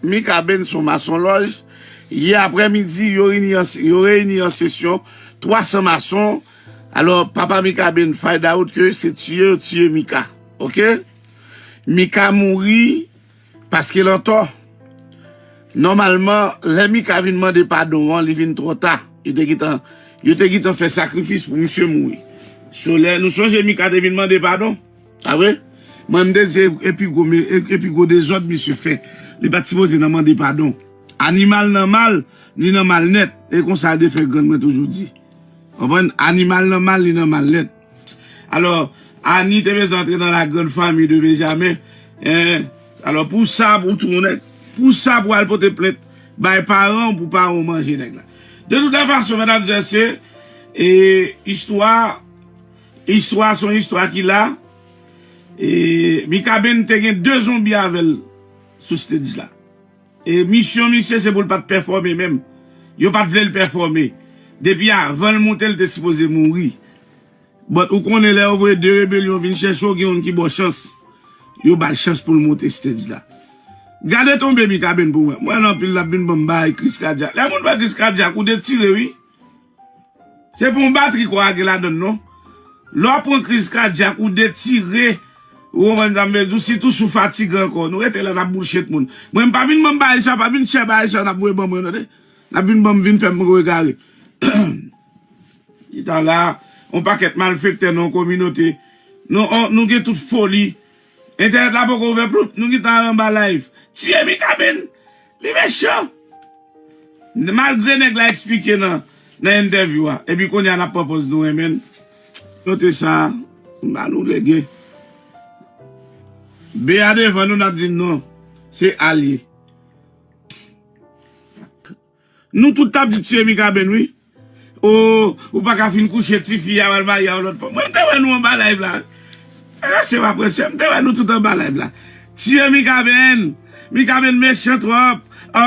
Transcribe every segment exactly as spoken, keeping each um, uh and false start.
Mikaben se yon masonlòj. Yè aprèmidi, yo reyini an, yo reyini an sesyon, twa san mason. Alò, papa Mikaben find out ke se tiye yo tiye Mika. Oke? Mika mouri paske l antò. Nòmalman, lè Mika vin mande padon an, li vin twò ta. Yo te gentan, yo te gentan fè sakrifis pou misye mouri. So, lè nou sonje Mika te vin mande padon, a vre? Mwen, m te di, e pi gwo, e pi gwo dezòd misye fè. Li pa t sipoze nan mande padon. Animal nan mal, li nan mal nèt. E konsa de fè grann mwen toujou di. Konprann? Animal nan mal, li nan mal nèt. Alò, Ani te bezwen antre nan la grande famille de Benjamin. Hein? Alò, pou sa, pou tounen, pou sa, pou al pote plent bay paran w, pou paran w manje nèg la. De toute façon, medam e mesye, e, istwa, istwa se yon istwa ki la. E, Mikaben te gen de zonbi avè l sou stage la. E misyon misye se pou l pa t pèfòme menm. Yo pa t vle l pèfòme. Depi avan l moute, l te sipoze mouri. But ou konnen lè yo voye de rebelyon vin chèche w, gen youn ki ba w chans. Yo ba l chans pou l moute stage la. Gade tonbe Mikaben pou mwen. Mwen anpil l ap vin ban m bay kriz kadyak. Lè moun fè kriz kadyak, ou detire, wi. Se pa yon batri kò a gen ladann non. Lè w pran kriz kadyak, ou detire, ou konprann sa m vle di w, sitou si w fatige ankò. Nou rete la, n ap boulshit moun. Mwen, m pa vin ban m bagay sa, pa vin chè bagay sa, n ap voye ban mwen, tande. N ap vin ban m, vin fè m egare. Chita la, yon pakèt malfektè nan yon kominote. Nou, on, nou gen tout foli. Entènèt la poko ouvè ploup, nou gentan al anba live. Tiye Mikaben, li mechan. Malgre nèg la eksplike nan, nan entèvyou a, epi kounye a n ap pran pòz nou renmen l. Note sa, m ba nou lege. B a devan nou, n ap di non. Se A l ye. Nou tout t ap di tiye Mikaben, wi. O, ou pa ka fin kouche tifi a, w al marye a yon lòt fanm. Mwen, m te wè nou anba live la. E, se pa prese, m te wè nou tout anba live la. Tiye Mikaben. Mikaben mechan twòp. O,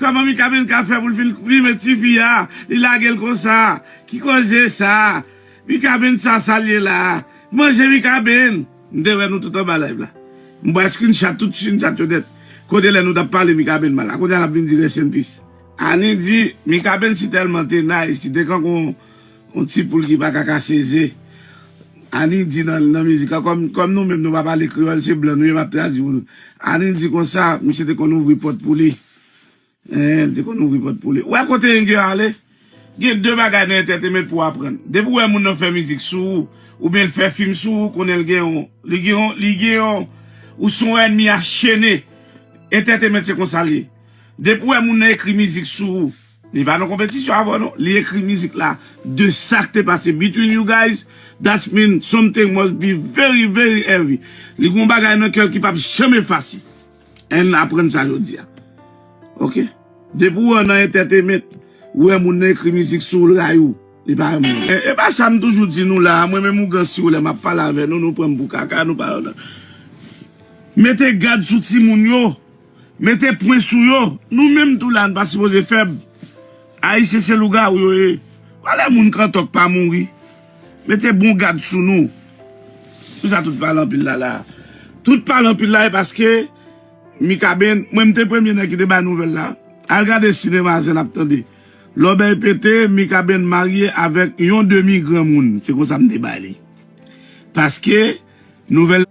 kòman Mikaben ka fè pou l fin plimen tifi a? Li lage l konsa. Ki koze sa? Mikaben sa, sa l ye la? Manje Mikaben. M te wè nou tout anba live la. M bay screenshot, tout screenshot yo nèt. Kote lè nou t ap pale Mikaben mal la. Kounye a n ap vin di rest in peace. Ani di, Mikaben si tèlman te nice, li te kankou yon, yon ti poul ki pa ka kase ze. Ani di nan, nan mizik la, kòm, kòm nou menm nou pa pale kreyòl, se blan nou ye, m ap tradui pou nou. Ani di konsa, misye te konn ouvri pòt pou li. Eh, li te konn ouvri pòt pou li. Ou wè kote nèg yo ale? Gen de bagay nan entertainment pou w aprann. Depi w wè moun nan fè mizik sou ou, oubyen l fè fim sou ou, konnen l gen yon, li gen yon, li gen yon, ou se yon ènmi achene. Entertainment se konsa l ye. Depi w wè moun nan ekri mizik sou ou, li pa nan konpetisyon avè w non. Li ekri mizik la de sa k te pase between you guys, that mean something must be very, very heavy. Li gen yon bagay nan kè l ki p ap janm efase. Ann aprann sa jodi a. Oke? Depi w wè nan entertainment, ou wè moun nan ekri mizik sou ou, l rayi w, li pa renmen w. E, e pa sa m toujou di nou la, mwen menm ougan si w lè m ap pale avè nou, nou pran m pou kaka, nou pa. Mete gad sou timoun yo. Mete pwen sou yo. Nou menm tou la, n pa sipoze fèb. Ayisyen se lougawou yo ye. Valè moun k antò k pa mouri. Mete bon gad sou nou. Pou sa tout pale anpil la la. Tout pale anpil la e paske Mikaben, mwen m te premye nèg ki te bay nouvèl la. Al gade sinema zen ap tande. Lòbèy pete, Mikaben marye avèk yon demi granmoun. Se konsa m te bay li. Paske nouvèl